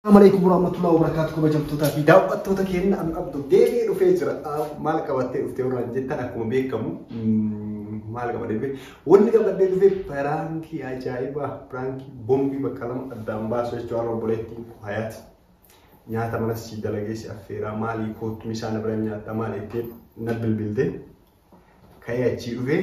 Assalamu alaikum warahmatullahi wabarakatuh kabajamtootaa fi daawwattoota keenya an Abdu deebi'ee dhufee jira. Maal qabattee dhuftee warraan jettan akkuma beekamu maal qabadhee dhufe wanni qabadhee dhufe piraankii ajaa'ibaa piraankii bombii bakka lama addaan baasu jechuudha obboleettiin Hayaat nyaata mana si dalagee si affeeraa maalii kootu misaan bira nyaata maal ettee na bilbilte ka'ee achii dhufee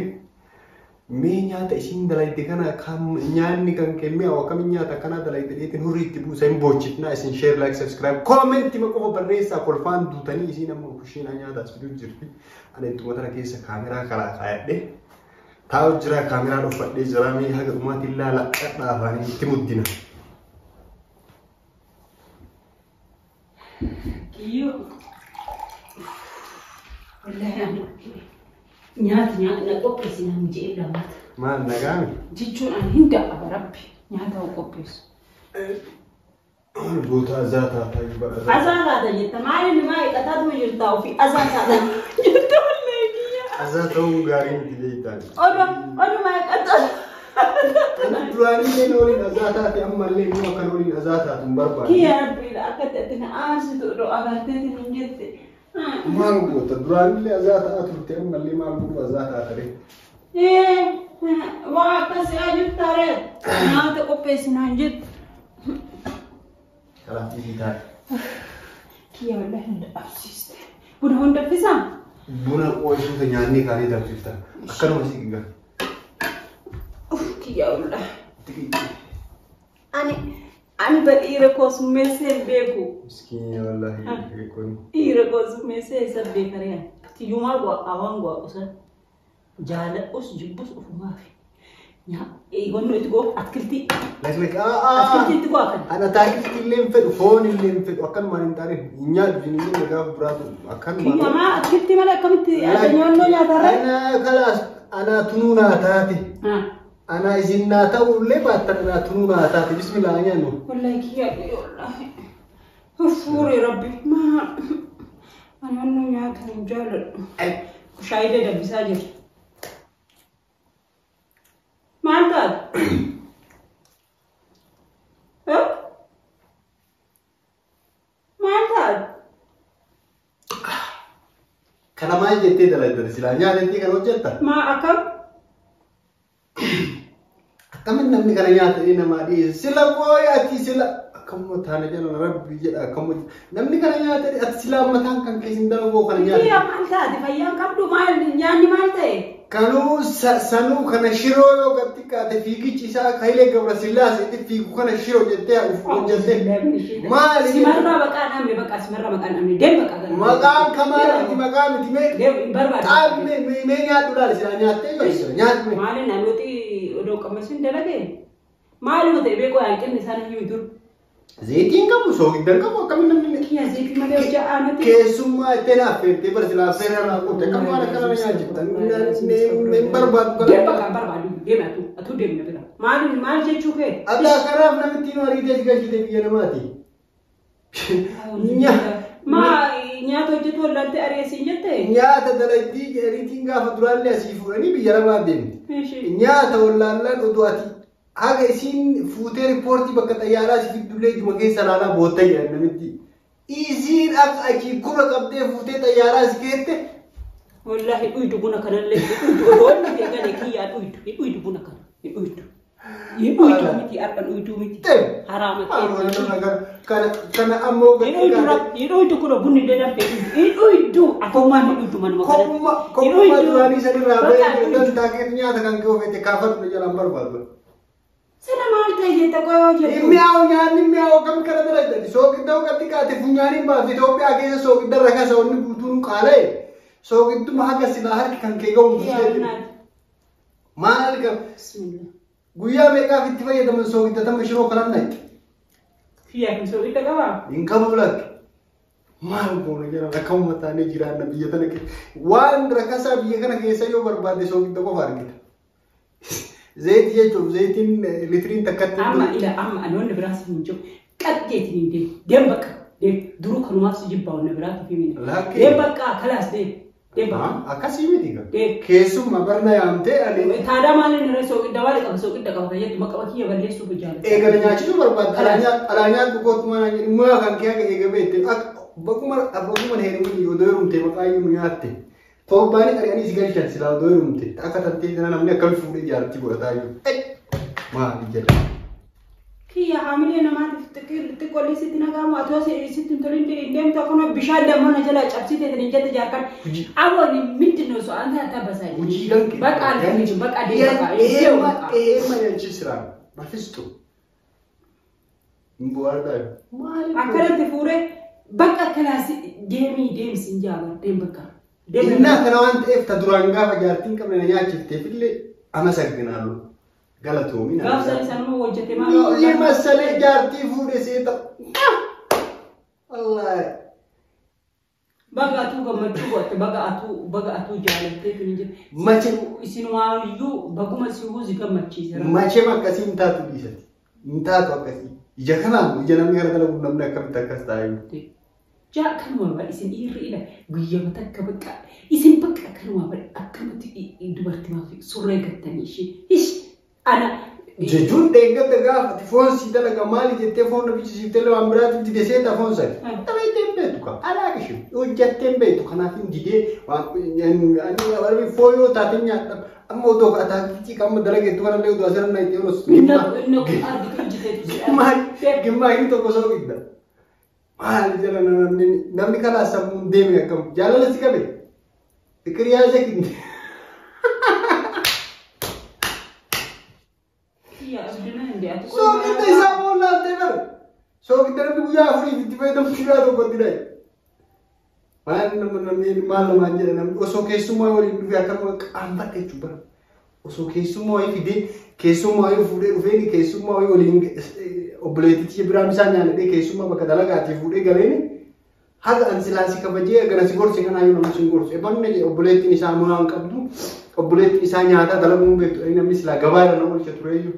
mee nyaata isiin dalayte kana kam nyaanni kan kee mi'aawu akkamiin nyaata akkanaa dalayte dheetiin hurrii itti buusa hin boochifnaa isin share like subscribe comment ma qofa barreessaa kolfaan duutanii isiin amma kushiinaa nyaata as fiduu jirti. Ani ittuma tana keessa kaameraa karaa kaayadhe taa'u jira kaameraa dhuffadhee jira mee haga dhumaatiin ilaala dhadhaa afaanii itti muddina. Kiyyoo. Wallaahi ani nyaata nyaata na qopheessi naan jedhee lammata. Maal nagaami? Jechuun ani hin dadhaba rabbi nyaata hoo qopheessu. Goota azaa taataa bara. Azaa taata jetta maali maa hiiqataatu jirta ofii azaa taata jetta wallaahi kiyya. Azaa ta'uu gaarii miti beektaa. Oduu oduu maa hiiqataa. Duraanillee waliin azaa taate ammallee immoo akkan waliin azaa taatu hin barbaadu. Kiyya rabbi akka itti na aarsitu oduu agarteetiin hin jette. Maal goota duraanillee azaa ta'aa turte ammallee maal godhu azaa taata ree. Waa akkasii ajibtaa ree nyaata qopheessi naan jettu. Kalaaf dhiisii taate. Kiyya wallaahi hin dadhabsiiste. Buna hunda danfisaa? Buna qo'isuuta nyaannee kaanee danfifta. Akkanuma si gigaa. Kiyya wallaahi. Ani ani ba dhiira koo summeessee hin beeku. Miskiina wallaahi kun. Dhiira koo summeessee isa beekaree. Tiyyumaa awaan gu'a jaaladhus jibbus ofumaafi. Wanni itti goo atkiltii. Like like Atkiltii itti goo akkana. Ana ataakiltii illee hin fedhu foon illee hin fedhu akkanumaan hin taane hin nyaadhu jennee gaafa biraatu akkanumaan. Kiyya maa atkiltii malee akkamitti nyaannoo nyaatarra? Ana kalaas ana tunuu naa taate. Ana isin naa ta'ullee baattan ana tunuu naa taate bismillah nyaannu. Wallahi kiyya wallahi. Fuure rabbi maa ani wannoo nyaata hin jaaladhu. Shaayii danfisaa jira. Maal taate? Maal taate? Kana maal jettee dalagdan silaa nyaata jettee kan hojjetta? Maa akkam? Akkamiin namni kana nyaata namaa dhiyeessa? Sila qooyi ati sila akkamuma taana jala rabbi jedha akkamuma namni kana nyaata ati silaa mataan kan keessin dalagoo kana nyaata. Kiyya maal taate? Fayyaan qabdu maal nyaanni maal ta'e? Kanuu sanuu kana shiroo yoo gad xiqqaate fiigichi isaa Hayilee Gabrasillaaseetti fiigu kana shiroo jettee hojjette. Maali? Simarraa baqaa dhabne baqaa simarraa maqaa dhabne deem baqaa gara. Maqaan kamaa miti maqaa miti mee Deem hin barbaadu. xaabne mee nyaadhu laali silaa nyaattee yoo nyaadhu. Maali naannootti odoo qammasin dalagee? Maaluma ta'e beekoo hanqinni isaan hin himu dur. Zayitiin qabu soogidda hin qabu akkamiin namni Kiyya zayitii malee hojii aanuti. keessummaa ittiin affeertee bara silaa affeerraa naa quutte akkam waan akkana nyaachifta hin barbaadu Deem kana. baqaa barbaadu deem atuu atuu deemna bira. Maali maal jechuu kee? Addaa kanaaf namitti nu ariitee si galchite biyya namaati. Maa nyaata hojjetu wallaaltee ari'eessiin jette? Nyaata dalagdii ariitiin gaafa duraallee asii fuudhanii biyya namaa deemti. Nyaata wallaallaan oduu ati haga isiin fuutee riippoortii bakka xayyaaraa si fiddullee ijuma keessa ilaalaa bootta jedhan namitti. Isiin akka achii gurra qabdee fuutee xayyaaraa si keette Wallaahi dhuydu buna kanallee dhuydu odoo inni beekane kiyyaa dhuydu dhuydu buna kana dhuydu. Dhuydu miti har'a dhuydu miti. Haraama ta'e. Kana kana ammoo Hin dhuydu kun bunni illee danfee dhuydu atummaan hin dhuydu manuma kana. Kopummaa kopummaa duraanii sanirraa bahee dantaa keetti nyaata kan kee oofete kaafatu jalaan barbaadu. Sana maal ta'e jette qoyoo jettu. Mi'aawu nyaanni mi'aawu akkam kana dalagdani soogidda hogatti kaate funyaaniin baafte Itoophiyaa keessa soogidda rakasa wanni guutuun qaala'e soogidduma haga silaa harki kan kee ga'u maal qaba guyyaa meeqaaf itti fayyadaman soogidda tamma shiroo kanan naqe. Kiyyaa hin soogidda qabaa? Hin qabu lakki. Maal goona jedhan akkamuma taanee jiraanna biyya tana keessa waan rakasaa biyya kana keessa yoo barbaadde soogidda qofa argita. Zayitii jechuun zayitiin litiriin takkatti. Amma ila amma ani wanni biraas hin jiru qaxxeetiin hin deemu deem bakka deem duruu kanumaaf si jibbaa wanni biraatu fi mina. Deem bakka kalaas deem. Deem bakka. Akkasii miti gaa. Deem. Keessummaa barna yaamtee ani Taadaa maaliin irra soogidda waan qaba soogidda qaba kan jettu maqaa kiyya balleessuuf jaalladha. Eegala nyaachisuu barbaadda. Alaa nyaadhu kootu mana muyaa kan kee akka eegamee itti akka bakkuma abbuma heerumni yoo heerumte maqaa iyyuu nyaatte. Torbaanii ari'anii si galchan silaa odoo heerumte akka tantee sana namni akkami fuudhee jaartii godhataa jiru. Maali jedha. Kiyya haamilee namaatiif xiqqoollee sitti nagaamu atoo sitti hin tolin deemtu akkuma bishaan dammoona jala cabsitee hin jette jaarkan. Awwaani ምንድን ነው እሱ አንተ አታበሳጭ። Hojii kan kee. በቃ አልፈልግም። በቃ deem በቃ deem በቃ። Eema nyaachisira. Mafistu. Hin bu'aadhaa. Maali? Akkanatti fuuree bakka kalaas deemii deemsi hin jaabar deem bakka. Deem. Innaa kana waan ta'eef ta duraan gaafa jaartiin qabne na nyaachifteef illee amasagginalu. Galatoomi. Gaafsan isaanuma hojjete maal? Masalee jaartii fuudhe seeta. Wallaahi. Baga atuu gammachuu godhatte baga atuu baga atuu jaalattee hin jette. Mache Isinumayyuu baguma si huuzi gammachiise. Macheem akkasii hin taatu dhiisati. Hin taatu akkasii. Ija kanaan ija namni gara dalagu namni akkamitti akkas taa'ee jiru. Jaa kanuma bara isin dhiirri ila guyyaa takka bakka isin bakka kanuma bara akkamatti dubartii maaf surree gattanii ishee ish ana. Jechuun deeggarta gaafa ati foon sii dalaga maali jettee foon na bichisiiftee waan biraatti dide seeta foon sani. Taphatee hin beektu ka alaa qishu hojjattee hin beektu kanaaf hin didee waan foon yoo taate nyaadha amma odoo ataakiltii qaama dalageettu kanallee odoo asirra na itti oolus. Inni argitu hojjeteetu. Maali gimmaayini tokko soo qidda. Maali jala namni namni karaa sammuun deeme akkam jaalala si qabe fikir yaasa kinde. Soogidda isaa boollaattee bara. Soogidda namni guyyaa afuriif itti fayyadamu shiraa tokkotti dhaye. Maal namni maal namaan jedha namni osoo keessummaa waliin dhufee akkanuma qaanfadha jechuudha bara. Osoo keessummaa wayii fidee keessummaa wayii fuudhee dhufeeni keessummaa wayii waliin obboleettichi biraan isaa nyaanadhee keessummaa bakka dalagaatii fuudhee galeeni haga an silaa si kabajee gara si gorse kanaayyuu namni si gorsu. Ebanne obboleettiin isaa muraa hin qabdu obboleettiin isaa nyaataa dalaguu hin beektu namni silaa gabaa irra nama oolcha tureeyyuu.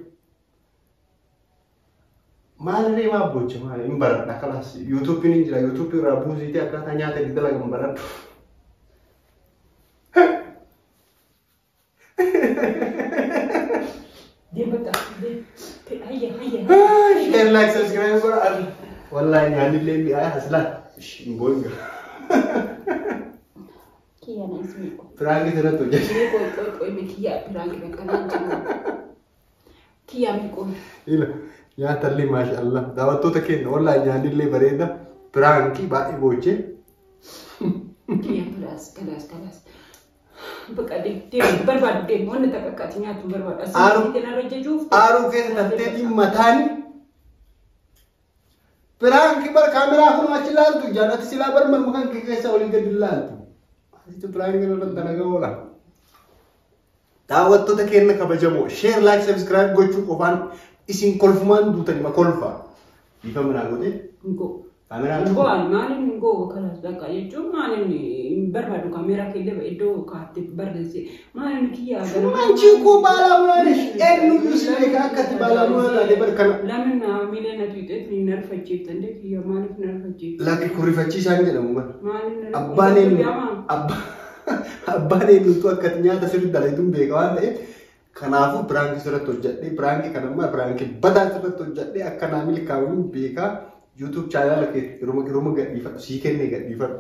Maalirree maa bocha maali hin baradha kalaas yuutuubiin hin jira yuutuubii irraa buusiitee akkaataa nyaata itti dalagan baradhu. Deem bakka deem hayya hayya. Share like subscribe godhaa. Wallaahi nyaanni illee mi'aaya aslaan hin boo'in. Kiyya na ismi. Piraanki irratti hojjete. Mee qoy qoy qoy mee kiyya piraanki bakka naan jiru. Kiyya mee qoy. Ila nyaatallee maashaallah daawwattoota keenya wallaahi nyaanni illee bareeda piraankii baay'ee boochee. Kiyya kalaas kalaas kalaas. Bakka deem barbaadu deem wanni takka akka ati nyaattu barbaadu. Asii narra jechuuf. Aaruu keessa tatteetiin mataan piraankii bar kaameraa kun achi ilaaltu jaallatti silaa bar malma kan keessa olii gadi ilaaltu. Asitti piraankii irra dalagaa oola. Daawwattoota keenya kabajamoo share like subscribe gochuu qofaan isin kolfumaan duutanii ma kolfa. Ifa manaa goote Ngoo. kaameraa Ngoo ani maaliin ngoo kalaas bakka jechuun maaliin hin barbaadu kaameraa keellee iddoo kaatti barreesse maaliin kiyya Manchi koo baalaa eenyuyyuu si beeka akka ati baalaa taate bar kana. Lamin miilee na tuuxeet ni narfachiiftan de kiyya maaliif narfachiiftan? Lakki kurifachiisaan jedhamu bara. Maaliin Abbaan eenyu abbaan eenyutu akka ati nyaata sirrii dalaguun beeka waan ta'eef kanaafuu piraankii sirratti hojjedhee piraankii kanammaa piraankii badaa sirratti hojjedhee akka naa milkaa'uun beekaa YouTube chaanaala kee yeroo yeroo gadhiifadhu sii kennee gadhiifadhu.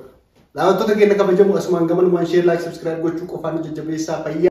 Daawwattoota keenya kabajamoo asumaan gamanumaan share like subscribe gochuu qofaan jajjabeessaa fayyaa.